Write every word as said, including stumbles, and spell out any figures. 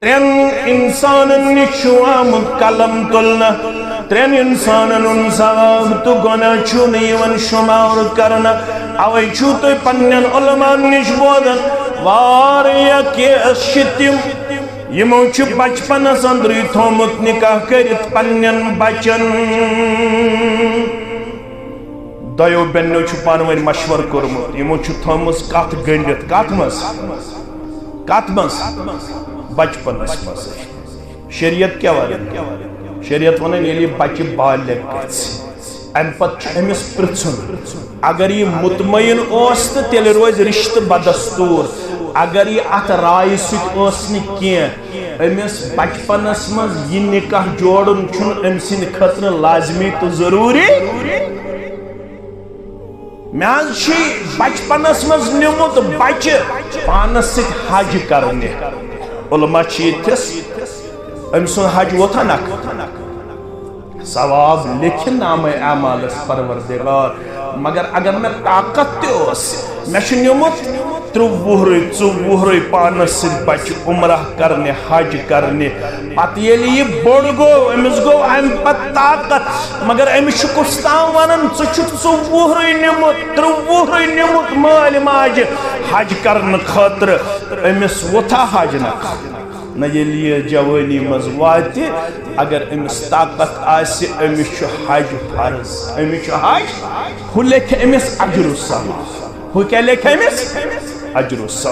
ترٛٮ۪ن اِنسانن نِش چھُ آمُت قلم تُلنہٕ۔ ترٛٮ۪ن اِنسانن ہُنٛد ثواب تہٕ گۄناہ چھُ نہٕ یِوان شُمار کرنہٕ۔ اوے چھُو تُہۍ پننٮ۪ن علماءن نِش بوزان، واریاہ کیس چھِ تِم، یِمو چھُ بچپنس اندرٕے تھومُت نکاح کٔرِتھ پننٮ۪ن بچن۔ دۄیو بیٚنیو چھُ پانہٕ ؤنۍ مشورٕ کوٚرمُت، یِمو چھُ تھٲومٕژ کتھ گٔنڈِتھ۔ کتھ منٛز؟ کتھ منٛز؟ بچپنس منٛز۔ شریعت کیٛاہ ونان؟ شریعت ونان، ییٚلہِ یہِ بچہِ بالغ گژھِ، امہِ پتہٕ چھُ أمِس پرژھُن۔ اگر یہِ مطمئن اوس تہٕ تیٚلہِ روزِ رشتہٕ بدستور۔ اگر یہِ اتھ رایہِ سۭتۍ اوس نہٕ کینٛہہ، أمِس بچپنس منٛز یہِ نکاح جوڑُن چھُنہٕ أمۍ سٕنٛدِ خٲطرٕ لازمی تہٕ ضروٗری۔ مےٚ حظ چھُ بچپنس منٛز نیومُت بچہِ پانس سۭتۍ حج کرنہِ۔ علماء چھِ ییٚتھس، أمۍ سُنٛد حج ووتھا نکھٕ؟ ثواب لیکھِ نامہ اعمالس پروردگار۔ مگر اگر مےٚ طاقت تہِ اوس، مےٚ چھُ نیومُت ترٛوٚوُہرٕے، ژوٚوُہرٕے پانس سۭتۍ بچہِ عمرہ کرنہِ، حج کرنہِ۔ پتہٕ ییٚلہِ یہِ بوٚڑ گوٚو، أمِس گوٚو امہِ پتہٕ طاقت۔ مگر أمِس چھُ کُس تام ونان، ژٕ چھُکھ ژوٚوُہرٕے نیومُت، ترٛوٚوُہرٕے نیومُت مٲلۍ ماجہِ حج کرنہٕ خٲطرٕ۔ أمِس ووتھا حج نکھٕ؟ نہ، ییٚلہِ یہِ جوٲنی منٛز واتہِ، اگر أمِس طاقت آسہِ، أمِس چھُ حج فرض، أمِس چھُ حج، ہُہ لیکھِ أمِس اجر و ثواب۔ ہُہ کیٛاہ لیکھِ أمِس؟ اجر و ثواب۔